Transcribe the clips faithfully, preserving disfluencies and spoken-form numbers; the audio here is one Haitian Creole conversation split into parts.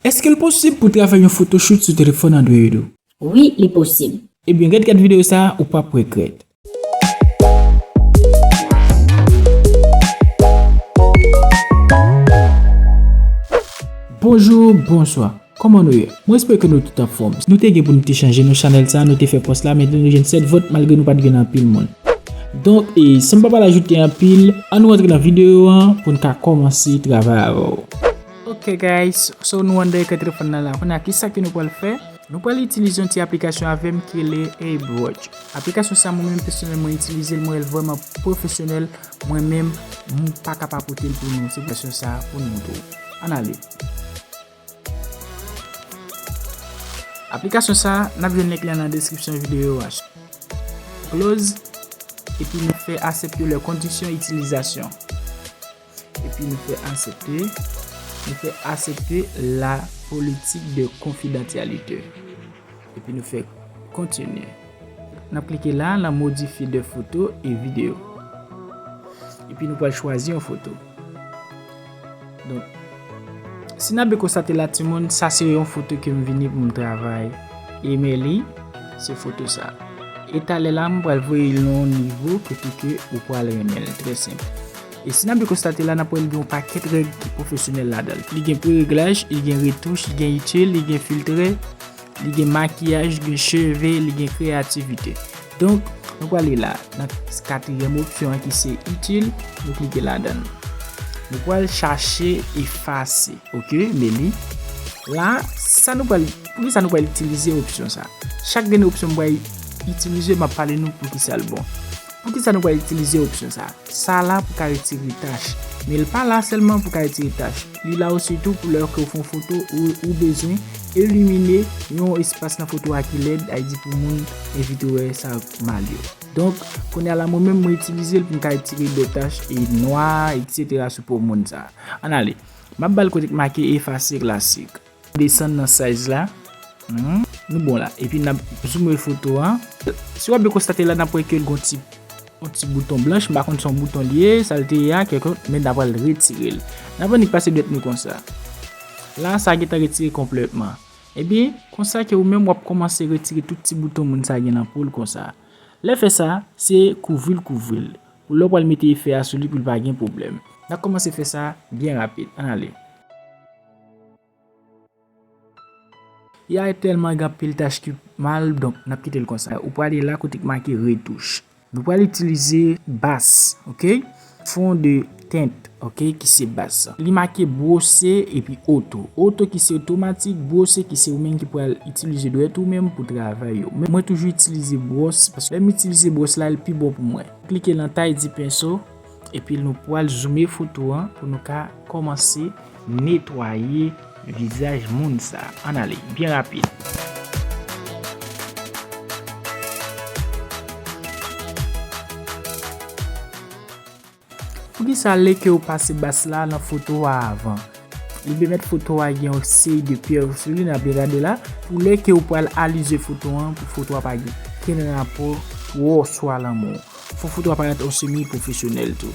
Èske l posib pou w travay yon photoshoot sou telefòn Android ou? Wi, li posib. Ebyen, gad, gad videyo sa a, ou p ap regrèt. Bonjou, bonswa. Kòman nou ye? Mwen espere ke nou tout anfòm. Nou te gen pou nou te chanje non chanèl sa, nou te fè pòs la, men nou jwenn sèt vòt malgre nou pa t gen anpil moun. Donk, e, san m pa pral ajoute anpil, ann nou rantre nan videyo an pou n ka kòmanse travay avè w. Ok guys, so nou anndan ekran telefòn nan la. Kounye a, kisa ke nou pral fè? Nou pral itilize yon ti aplikasyon avè m ki rele AbeWatch. Aplikasyon sa, mwen menm pèsonèl mwen itilize l, mwen wè l vrèman pwofesyonèl, mwen menm m pa ka pa pote l pou nou. Se aplikasyon sa pou nou tou. Ann ale. Aplikasyon sa, n ap jwenn link la nan deskripsyon videyo a. Close. Epi nou fè aksepte les conditions d'utilisation. Epi nou fè aksepte. Nou fè aksepte la politique de confidentialité. Epi nou fè kontinye. N ap klike la nan modifye de foto e videyo. Epi nou pral chwazi yon foto. Donk, si n ap byen konstate la, timoun, sa se yon foto ke m vini pou m travay. E men li, se foto sa. E talè la, m pral voye l nan yon nivo kote ke ou pral renmen l. Trè senp. E si n ap byen konstate la, n ap wè l gen yon pakèt règ ki pwofesyonèl ladan l. Li gen pre-reglaj, li gen retouch, li gen itil, li gen filtre, li gen makiyaj, li gen cheve, li gen kreyativite. Donk, nou prale la, nan katriyèm opsyon an ki se itil, nou klike ladan l. Nou pral chache efase, ok, men li. La, sa nou pral, poukisa nou pral itilize opsyon sa? Chak grenn opsyon m pral itilize, m ap pale nou poukisa l bon. Poukisa nou pral itilize opsyon sa? Sa la pou ka retire tach. Men l pa la sèlman pou ka retire tach. Li la osi tou pou lè ke w fè yon foto ou, ou bezwen elimine yon espas nan foto a ki lèd, sa vle di pou moun evite wè sa mal yo. Donk, kounye a la, mwen menm, mwen itilize l pou m ka retire de tach e nwa, etsetera sou po moun sa. Ann ale. M ap ba l kote k make efase klasik. Desann nan size la. Hmm, nou bon la. Epi n ap zoome foto a. Si w ap byen konstate la, n ap wè ke l gon ti, yon ti bouton blanch, m pa konn si yon bouton li ye, sa l te ye a, kèlkonk, men n ap pral retire l. N ap annik pase dwèt nou konsa. La, sa gentan retire konplètman. Ebyen, konsa ke ou menm w ap kòmanse retire tout ti bouton moun sa gen nan po l konsa. Lè fè sa, se kouvri l, kouvri l. Pou lè w pral mete efè a sou li pou l pa gen pwoblèm. N ap kòmanse fè sa byen rapid. Ann ale. Ya tèlman gen anpil tach ki mal, donk n ap kite l konsa. Ou prale la kote k make retouch. Nou pral itilize bas, ok? Fond de teint, ok, ki se bas. Li make bwose epi oto. Oto ki se otomatik, bwose ki se ou menm ki pral itilize dwèt ou menm pou travay yo. Men mwen toujou itilize bwòs, paske lè m itilize bwòs la, li pi bon pou mwen. Klike nan taille du pinceau, epi nou pral zoome foto an pou nou ka kòmanse netwaye vizaj moun sa. Ann ale, byen rapid. Poukisa lè ke w pase bas la nan foto a avan? Li pèmèt foto a gen yon seri de pyè sou li, n ap gade la. Pou lè ke w pral alize foto an, pou foto a pa gen kenn rapò twò swa lanmou. Fò foto a parèt yon semi pwofesyonèl tou.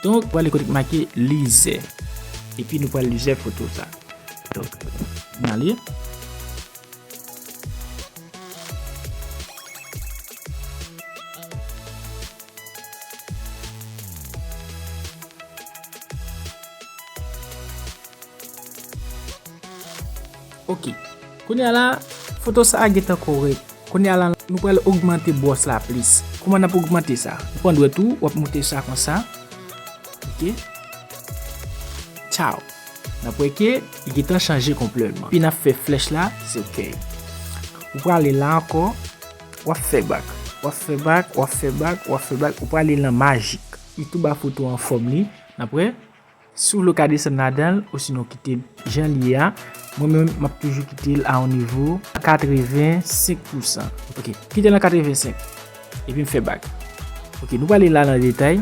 Donk, pral kote k make lizè. Epi nou pral lizè foto sa. Donk, n ale. Ok. Kounye a la, foto sa a gentan kòrèk. Kounye a la, nou pral ogmante bwòs la plis. Kòman n ap ogmante sa? Ou pran dwèt ou, w ap moute sa konsa. Ok. Tchaw. N ap wè ke li gentan chanje konplètman. Epi n ap fè flèch la, se ok. Ou prale la ankò, w ap fè bak. W ap fè bak, w ap fè bak, w ap fè bak. Ou prale nan majik. Li tou ba foto an fòm li. N ap wè. Si w vle w ka desann ladan l, osinon kite l jan l ye a. Mwen menm, m ap toujou kite l a yon nivo katrevensenk pousan. Ok, kite l nan katrevensenk. Epi m fè bak. Ok, nou prale la nan detay.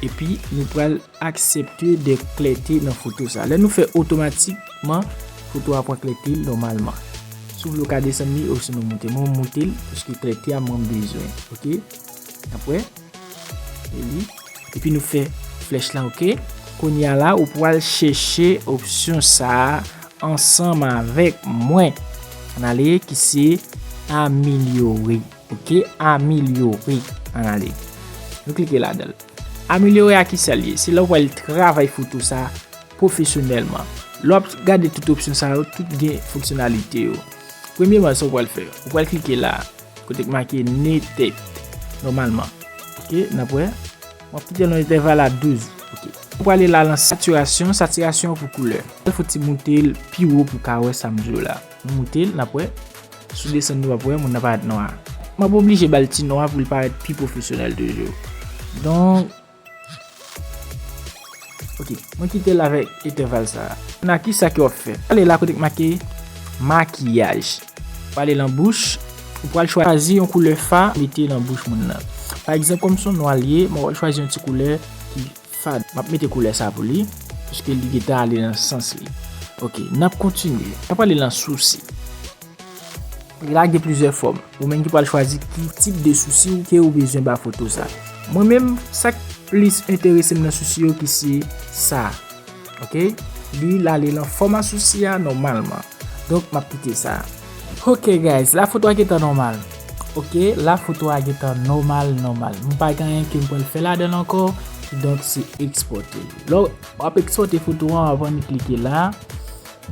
Epi nou pral aksepte de klète nan foto sa. Lè nou fè otomatikman, foto a pran klète l nòmalman. Si w vle w ka desann li, osinon moute. Mwen, m moute l, paske klète a mwen m bezwen. Ok? N ap wè. E li. Epi nou fè flèch la, ok? Kounye a la, ou pral chèche opsyon sa a ansanm avèk mwen. Ann ale, ki se amelyore. Ok, amelyore. Ann ale. Nou klike ladan l. Amelyore a ki sa l ye? Se lè w pral travay foto sa pwofesyonèlman. Lè w ap gade tout opsyon sa yo, tout gen fonksyonalite yo. Premyèman, sa w pral fè, ou pral klike la, kote k make ne tèt, nòmalman. Ok, n ap wè. M ap kite l nan entèval a douz. Ok. Ou prale la nan satirasyon, satirasyon pou koulè. Fò ti moute l pi wo pou ka wè sa m di w la. Nou moute l, n ap wè. Si w desann nou ap wè, moun nan parèt nwa. M ap oblije ba l ti nwa pou l parèt pi pwofesyonèl toujou. Donk, ok, mwen kite l avèk entèval sa a. Nan ki sa ke w ap fè? Ale la kote k make makiyaj. Prale nan bouch, ou pral chwazi yon koulè fa, mete nan bouch moun nan. Pa egzanp, kòm se yon nwa l ye, mwen pral chwazi yon ti koulè ki fad. M ap mete koulè sa pou li, piske li gentan ale nan sans li. Ok, n ap kontinye. N ap prale nan sousi. La gen plizyè fòm. Ou menm ki pral chwazi ki tip de sousi ou ke ou bezwen ba foto sa. Mwen menm, sa k plis enterese m nan sousi yo ki se sa. Ok? Li l ale nan fòma sousi a nòmalman. Donk, m ap kite sa. Ok, guys, la foto a gentan nòmal. Ok, la foto a gentan nòmal, nòmal. M pa gen anyen ke m pral fè ladan l ankò. Donk, se ekspòte. Lè w ap ekspòte foto a, w ap annik klike la.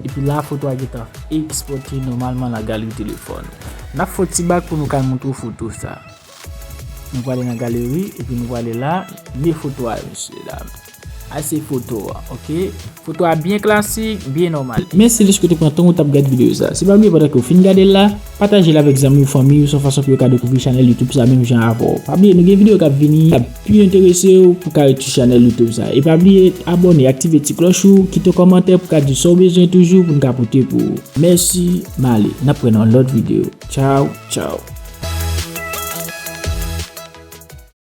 Epi la, foto a gentan ekspòte nòmalman nan galeri telefòn. N ap fè yon ti bak pou nou ka montre w foto sa. Nou prale nan galeri, epi nou prale la, men foto a, mesye dam. A se foto a, ok? Foto a byen klasik, byen nòmal. Mèsi deske w te pran tan w t ap gade videyo sa. Se pa bliye pandan ke w fin gade l la, pataje l avèk zanmi w, fanmi w, se yon fason pou yo ka dekouvri chanèl YouTube sa menm jan avè w. Pa bliye, nou gen videyo k ap vini, k ap pi enterese w pou ka ret sou chanèl YouTube sa. E pa bliye abòne, aktive ti klòch ou, kite yon kòmantè pou ka di sa w bezwen toujou pou n ka pote pou ou. Mèsi, m ale. N ap wè nan lòt videyo. Tchaw, tchaw.